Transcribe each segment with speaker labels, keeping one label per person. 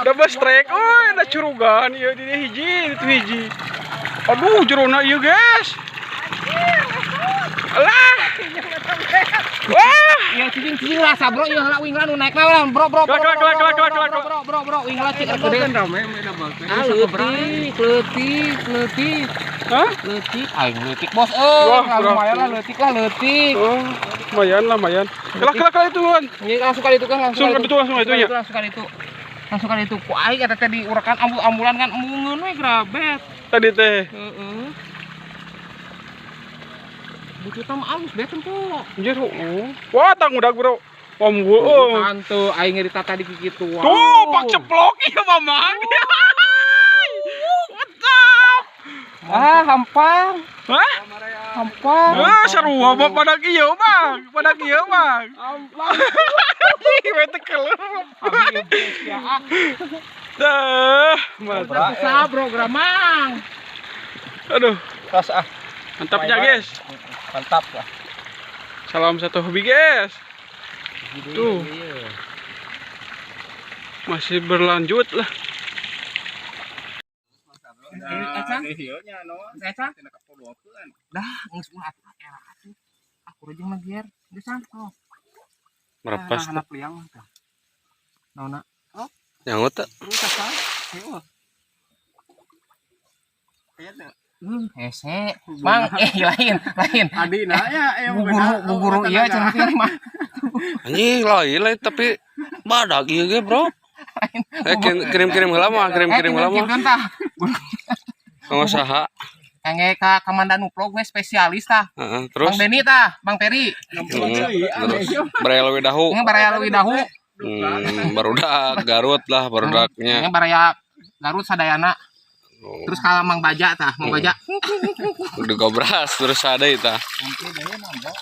Speaker 1: Double strike euy, da curugan ieu di hiji, itu hiji. Aduh, jerona ieu, guys. Alah. Wah,
Speaker 2: Iya cicing-cicing lah sabro ieu heula wing lah nu naik lah bro bro bro.
Speaker 1: Kelak.
Speaker 2: Bro bro bro wing lah cik gede.
Speaker 3: Rame double teh.
Speaker 2: Ah leutik, leutik, leutik.
Speaker 1: Hah?
Speaker 2: Leutik, aing leutik bos euy. Lumayan lah leutik lah leutik.
Speaker 1: Oh, lumayan lah, lumayan. Kelak kelak itu kan.
Speaker 2: Ini langsung kali itu kan
Speaker 1: langsung itu langsung itu ya.
Speaker 2: Langsung kali itu. Langsung kali itu ku aing eta teh diurekan ambul-ambulan kan embungeun we grabet.
Speaker 1: Tadi teh.
Speaker 2: Heeh. Bucutan mah alus beten tuh.
Speaker 1: Anjir, oh. Wah, tang udah bro. Om gua. Oh.
Speaker 2: Hantu aing ditata di kitu.
Speaker 1: Tuh, pak ceplok ieu mamang. What's up?
Speaker 2: Ah, hampang.
Speaker 1: Hah?
Speaker 2: Hampang.
Speaker 1: Ah, sarua mah pada ieu, Bang. Pada ieu, Bang.
Speaker 2: Hampang.
Speaker 1: Ih, we teh keleup. Dah, mantap.
Speaker 2: Bisa bro, gramang.
Speaker 1: Aduh,
Speaker 3: tas ah.
Speaker 1: Mantapnya, guys.
Speaker 3: Mantap lah.
Speaker 1: Salam satu hobi, guys. Tuh. Masih berlanjut lah.
Speaker 2: Dah, geus ulah atuh era atuh. Aku rejeng lagi ger. Geus sangko.
Speaker 4: Merepas
Speaker 2: anak liang tah. Naonna? Oh,
Speaker 4: nyangut teh.
Speaker 2: Heeh. Hese. Mang, lain, lain.
Speaker 3: Adina ya,
Speaker 2: guru ieu cenah teh mah.
Speaker 4: Anjing lain lain tapi badak ieu ge, Bro. Kirim-kirim heula mah, kirim-kirim heula mah. Kanggo saha?
Speaker 2: Kangge ka Komandan Uplog we spesialis tah.
Speaker 4: Heeh, terus
Speaker 2: Bang Deni tah, Bang Peri.
Speaker 4: Terus Baraya Leuwi Dahu.
Speaker 2: Baraya Leuwi Dahu.
Speaker 4: Barudak Garut lah barudaknya.
Speaker 2: Baraya Garut sadayana. Terus kalau Mang Baja tah, Mang Baja.
Speaker 4: Digobras terus ada tah.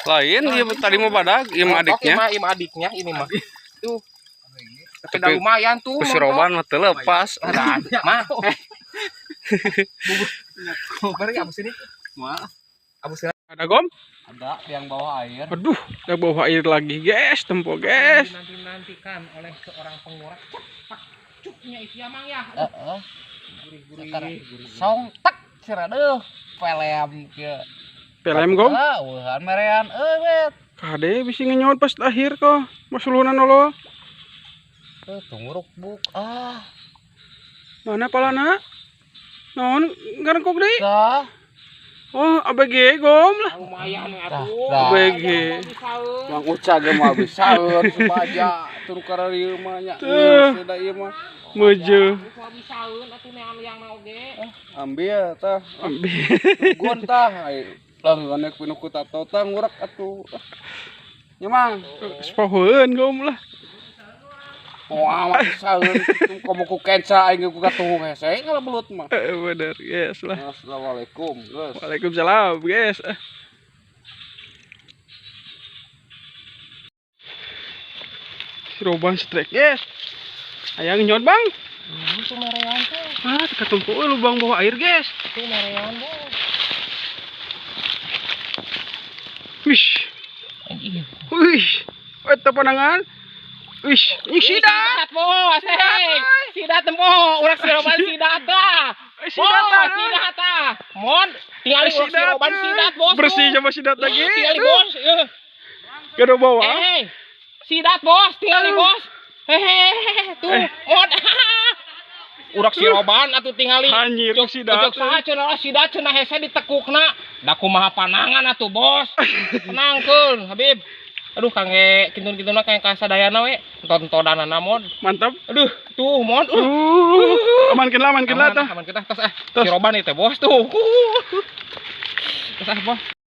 Speaker 4: Lain ieu tadi mah badak, ieu mah adiknya.
Speaker 2: Ieu mah adiknya ini mah. Tuh. Tapi dah lumayan tuh.
Speaker 4: Ku si Roban mah teu lepas.
Speaker 2: Mah. Bubur ya abis ini. Abis ini.
Speaker 1: Ada gom?
Speaker 3: Ada yang bawah air.
Speaker 1: Aduh, yang bawah air lagi, guys, tempo, guys.
Speaker 2: Nanti-nantikan oleh seorang pengurak. Cepak cuknya itu ya, Mang ya.
Speaker 3: Heeh.
Speaker 2: Gurih-gurih.
Speaker 3: Song tek sira deuh pelem kieu.
Speaker 1: Pelem gom?
Speaker 3: Heeh, eueuhan merean euy wet.
Speaker 1: Kade bisi ngenyot pas akhir kok. Masulunan lo.
Speaker 3: Tunguruk buk ah.
Speaker 1: Mana palana? Naon ngarengkok deui?
Speaker 3: Tah.
Speaker 1: Oh, ABG gom lah.
Speaker 2: Lumayan atuh.
Speaker 1: ABG.
Speaker 3: Mang Uca ge mah bisaeun subaja tur ka dieu mah nya. Geus da ieu mah.
Speaker 1: Meje.
Speaker 2: Bisaeun atuh neang liangna oge.
Speaker 3: Ambil tah.
Speaker 1: Ambil.
Speaker 3: Gun tah. Lah nek pinuh ku tato tah ngurek atuh. Nya Mang.
Speaker 1: Sepohoeun gom lah.
Speaker 3: Moal mah bisaeun komo ku kenca aing ku katuhu hese kalau belut mah.
Speaker 1: Bener, guys lah.
Speaker 3: Assalamualaikum, guys.
Speaker 1: Waalaikumsalam, guys. Si Roban strike, guys. Ayang nyot, Bang.
Speaker 2: Tuh merean tuh.
Speaker 1: Ah, ketumpu lubang bawah air, guys.
Speaker 2: Tuh merean tuh.
Speaker 1: Wih. Wih. Eta panangan. Wih, ini sidat.
Speaker 2: Bos, hei. Sidat tempo, urang si Roban sidat tah.
Speaker 1: Sidat
Speaker 2: sidat tah. Mon, tinggal urang si Roban sidat, bos.
Speaker 1: Bersih sama sidat lagi.
Speaker 2: Tinggal bos.
Speaker 1: Gak ada bawah.
Speaker 2: Sidat, bos, tinggal bos. Hehehe, tuh, mon. Urang si Roban atuh tingali.
Speaker 1: Anjir, sidat.
Speaker 2: Cok saha cenah sidat cenah hese ditekukna. Da kumaha panangan atuh, bos. Tenangkeun, Habib. Aduh, kangge kintun-kintuna kayak kasadayana we. Tontodanana mon.
Speaker 1: Mantap.
Speaker 2: Aduh, tuh mon.
Speaker 1: Amankeun lah, amankeun lah tah.
Speaker 2: Amankeun tah, tos ah. Si Roban ieu teh bos tuh. Tos ah, bos.